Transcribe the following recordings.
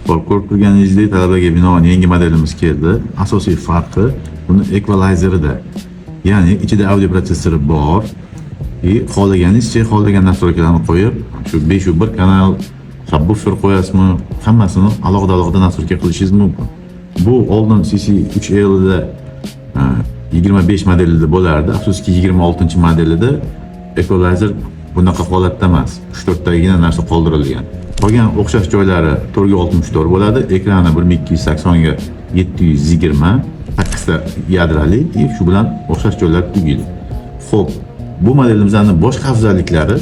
Xo'p, ko'rib turganingizdek, talabaga binoan yangi modelimiz keldi. Asosiy farqi buni ekvalizerida. Ya'ni ichida audio protsessori bor. И xohlaganingizcha xohlagan настройкаlarni qo'yib, shu 5 1 kanal, subwoofer qo'yasizmi, hammasini alohida-alohida настройка qilishingiz mumkin. Bu oldin CC3L da 25 modelida bo'lardi. Afsuski 26 modelida equalizer bunaqa holatda emas. 3-4 tagina narsa qoldirilgan. Qolgan o'xshash joylari 464 bo'ladi. Ekrani 1280 ga 720, 8 ta yadrali и shu bilan o'xshash joylar tugaydi. Xo'p, bu modelimizning boshqa afzalliklari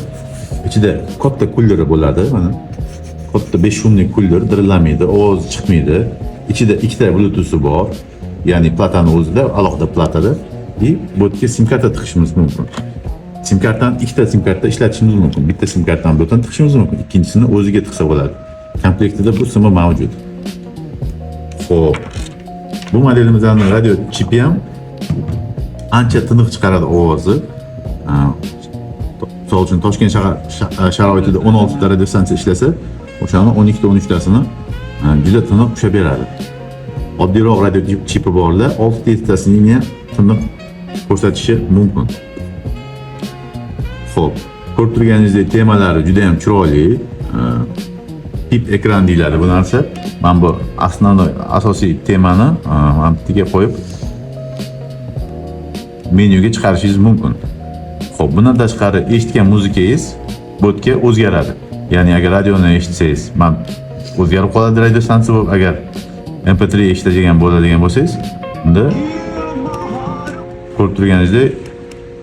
ichida katta kulleri bo'ladi, mana. Katta 5 shumli kuller dirillamaydi, ovoz chiqmaydi. Ichida ikkita Bluetooth'i bor. Ya'ni platani o'zida alohida platada и bu yerga sim karta tiqishimiz mumkin. Sim kartani ikkita sim karta ishlatishimiz mumkin. Bitta sim kartani bu yerdan tiqishimiz mumkin, ikkinchisini o'ziga tiqsa bo'ladi. Komplektida bu simi mavjud. Xo'p. Bu modelimizning radio chipi ham ancha tiniq chiqaradi ovozi. Misol uchun Toshkent shahar sharoitida 16 ta radio stansiya ishlasa, o'shani 12 ta 13 tasini juda tiniq ushlab beradi. Oddiyroq radio chipi borlar 6 ta 7 tasini ham tiniq ko'rsatishi mumkin. Xo'p, ko'rib turganingizdek temalari juda ham chiroyli. Tip ekran deyiladi bu narsa. Mana bu основной asosiy temani mana bu yerga qo'yib menyuga chiqarishingiz mumkin. Xo'p, bundan tashqari eshitgan muzikangiz bu yerga o'zgaradi. Ya'ni agar radioni eshitsangiz, mana o'zgarib qoladi radio stansiya bo'lib, agar MP3 eshitadigan bo'ladigan bo'lsangiz, unda ko'rib turganingizdek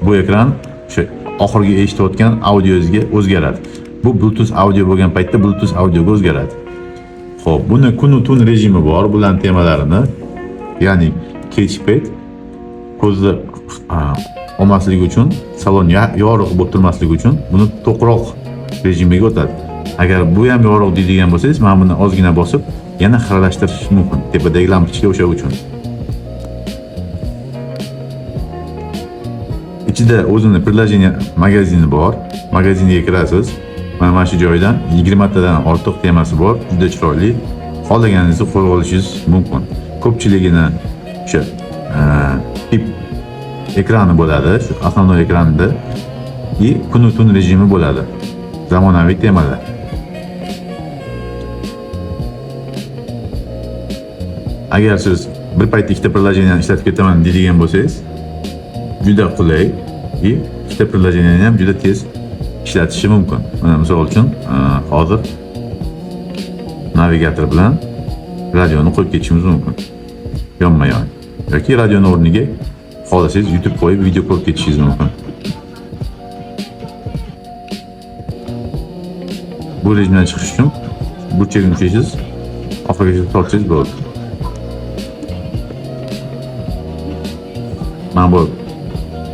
bu ekran o'sha oxirgi eshitayotgan audiongizga o'zgaradi. Bu Bluetooth audio bo'lgan paytda Bluetooth audioga o'zgaradi. Xo'p, buni kunu tun rejimi bor, bularning temalarini. Ya'ni kech payt ko'zni olmasligi uchun, salon yorug' bo'lib turmasligi uchun buni to'qroq rejimiga o'tadi. Agar bu ham yorug' deydigan bo'lsangiz, mana buni ozgina bosib, yana xiralashtirish mumkin. Tepadagi lampochka o'sha uchun. Ichida o'zini приложение magazini bor. Magazinga kirasiz. Mana shu joydan 20 tadan ortiq temasi bor. Juda chiroyli. Xohlaganingizni qo'yib olishingiz mumkin. Ko'pchiligini o'sha tip ekrani bo'ladi, shu основной ekranida и kunu tun rejimi bo'ladi. Zamonaviy temalar. Agar siz bir paytda ikkita приложениeni ishlatib ketaman deydigan bo'lsangiz, juda qulay и ikkita приложениeni ham juda tez ishlatishi mumkin. Mana misol uchun, hozir navigator bilan radioni qo'yib ketishimiz mumkin. Yonma-yon. Yoki radioni o'rniga xohlasangiz YouTube qo'yib video ko'rib ketishingiz mumkin. Bu rejimdan chiqish uchun burchagini ushlaysiz, oxirigacha tortsangiz bo'ladi. Mana bu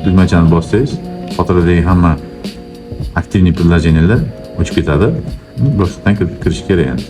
tugmachani bossangiz, xotiradagi hamma aktivniy приложениялар o'chib ketadi. Boshqatdan kirish kerak endi.